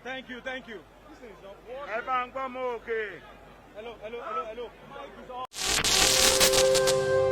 Thank you, thank you. Ẹ bá ń gbọ́ mọ́ òkè. Hello, hello, hello, hello. Mic is off.